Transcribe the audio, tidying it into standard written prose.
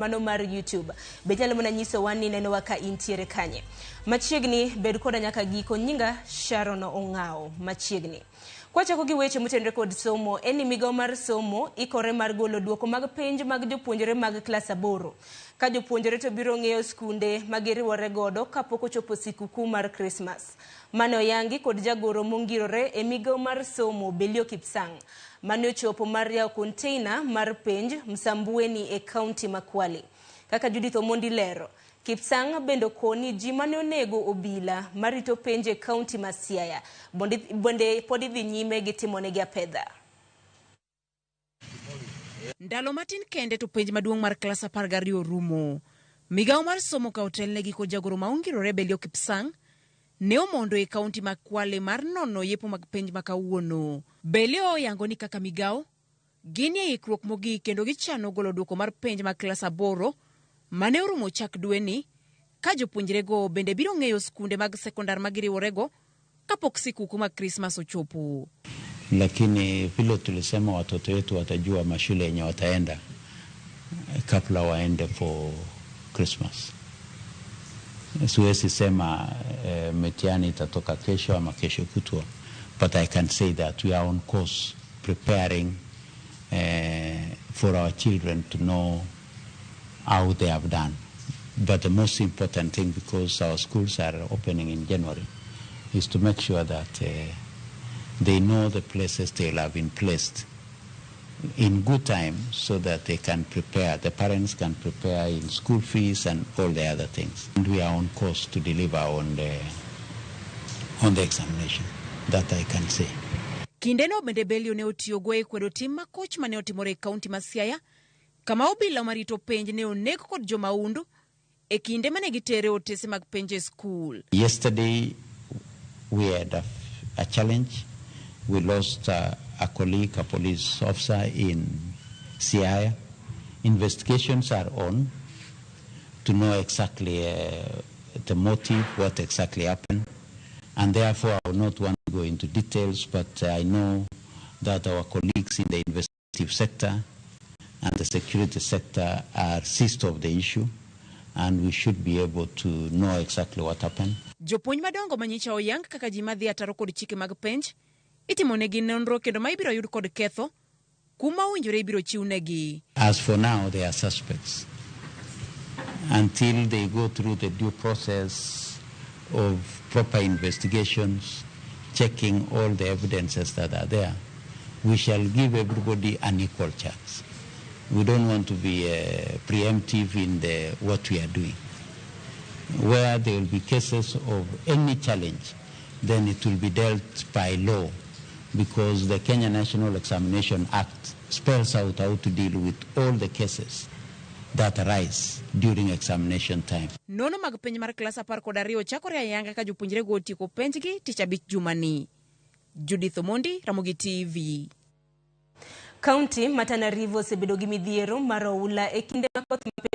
Mano mar YouTube. Be inyalo mana nyisowa ni nenowa ka intiere kanye. Machiegni bed koda nyaka giko nyinga Sharon Ong'awo machiegni. Kwachako gi weche motenore kod somo, en ni migawo mar somo ikore mar golo duoko mag penj mag jopuonjre mag klas aboro. Ka jopuonjre to biro ng'eyo skunde ma giriwore godo kapok ochopo sikuku mar Krismas. Mane oyangi kod jagoro mongirore e migawo mar somo Belio Kipsang. Mane ochopo mar yawo container mar penj Msambweni e kaunti ma Kwale. Kaka Judith Omondi lero, Kipsang bende okoni ji mane onego obila marito penj e kaunti ma Siaya bende pod idhi nyime gi timonegi apedha. Ndalo matin kende to penj maduong' mar klas 12 rumo. Migawo mar somo ka otelnegi kod jagoro ma ongirore Belio Kipsang ne omondo e kaunti ma Kwale mar nono yepo mag penj ma kawuono. Belio oyango ni kaka migawo, ginie ikruok mogik kendo gichano golo duoko mar penj mag klas aboro mane orumo chak dweni ka jopuonjrego bende biro ng'eyo skunde mag sekondar ma giriworego kapok sikuku mag Krismas ochopo. Lakini vile tulisema watoto wetu watajua mashule yenye wataenda kabla waende for Christmas. Siwezi sema mitihani itatoka kesho ama kesho kutwa, but I can say that we are on course preparing for our children to know how they have done. But the most important thing, because our schools are opening in January, is to make sure that they know the places they will have been placed in good time so that they can prepare, the parents can prepare in school fees and all the other things. And we are on course to deliver on the examination, that I can say. Kindeno bende Belio ne otiyogo e kwedo tim makoch mane otimore e kaunti ma Siaya kama obila marito penj ne oneg kod jomaundu e kinde mane gitere otese mag penj e skul. Yesterday we had a challenge. We lost a colleague, a police officer in Siaya. Investigations are on to know exactly the motive, what exactly happened. And therefore, I will not want to go into details, but I know that our colleagues in the investigative sector and the security sector are seized of the issue, and we should be able to know exactly what happened. Jopuonj madongo manyicha oyang kaka ji madhi ataro kod chike mag penj itimonegi nonro kendo ma ibiro yud kod ketho kuma owinjore ibiro chiwnegi. As for now, they are suspects. Until they go through the due process of proper investigations, checking all the evidences that are there, we shall give everybody an equal chance. We don't want to be preemptive in what we are doing. Where there will be cases of any challenge, then it will be dealt by law, because the Kenya National Examination Act spells out how to deal with all the cases that arise during examination time. Nono mag penj mar klas 12 chakore ayanga ka jopuonjrego otieko penjgi tich abich jumani. Judith Omondi, Ramogi TV. Kaunti ma Tana River osebedo gi midhiero mar oula e kinde ma koth mapek.